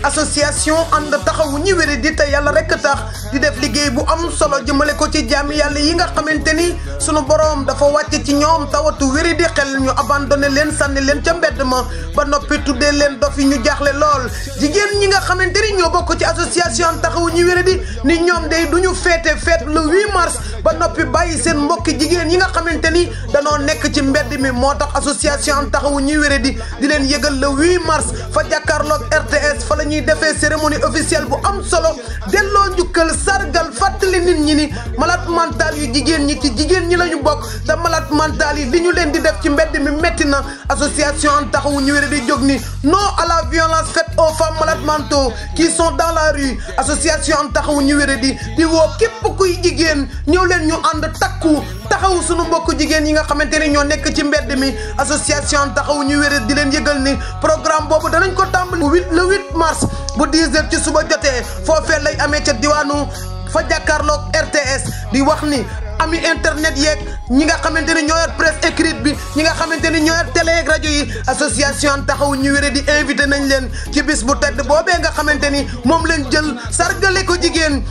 association ànd taxawu ñi wéré di te yàlla rek tax di def liggéey bu am solo jëmale ko ci jaami yàlla yi nga xamante ni sunu borom dafa wàcce ci ñoom tawatu wéri di xel ñu abandonné leen sànni leen ca mbedd ma ba noppi tuddee leen dof yi ñu jaaxle lool jigéen ñi nga xamante ni ñoo bokk ci association taxawu ñi wéré di ni ñoom day duñu feete le 8 mars ba noppi bàyyi seen mbokki jigéen yi nga xamante ni danoo nekk ci mbedd mi moo tax association taxawu ñi wéré di leen yëgal le 8 mars fa jàkkaarloog RTS fa la ñuy defee cérémonie officielle bu am solo delloo njukkal sargal fàttali nit ñi ni malade mental yu jigéen ñi ci jigéen ñi la ñu bokk te malade mental yi li ñu leen di def ci mbedd mi métti na association taxawu ñi wéré di jóg ni non à la violence faite aux femmes malades mentaux qui sont dans la rue association taxawu ñi wéré di woo képp kuy jigéen ñëw leen ñu ànd takku taxawu sunu mbokku jigéen yi nga xamante ni ñoo nekk ci mbedd mi association taxawu ñu wéré di leen yëgal ni programme boobu danañ ko tàmbali le 8 mars bu 10h ci suba jotee foofee lay amee ca diwaanu fa jàkkaarloog RTS di wax ni ami internet yeeg ñi nga xamante ni ñoo yor presse écrite bi ñi nga xamante ni ñoo yor télé ak rajo yi association taxawu ñu wéré di invité nañ leen ci bis bu tedd boobee nga xamante ni moom leen jël sargale ko jigéen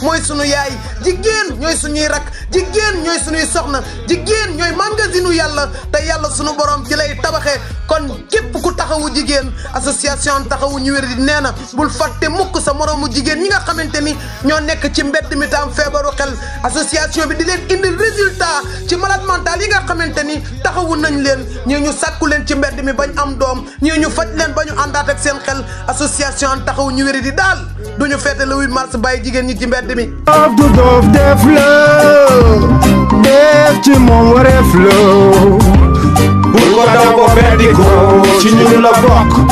mooy sunu yaay jigéen ñooy suñuy rak jigéen ñooy suñuy soxna jigéen ñooy magasinu yàlla te yàlla sunu borom ci lay tabaxee kon képp ku taxawu jigéen association taxawu ñu wéré di nee na bul fàtte mukk sa moroomu jigéen ñi nga xamante ni ñoo nekk ci mbedd mi tam feebaru xel association bi di leen indil résultat ci malade mental yi nga xamante ni taxawu nañ leen ñii ñu sàkku leen ci mbedd mi bañ am doom ñii ñu faj leen ba ñu àndaat ak seen xel association taxawu ñu wéri di daal duñu feete le 8 mars bàyyi jigéen ñi ci mbedd mi du doof def la def ci moom wareef la pour ko daw ko beddi ko ci ñun la bokk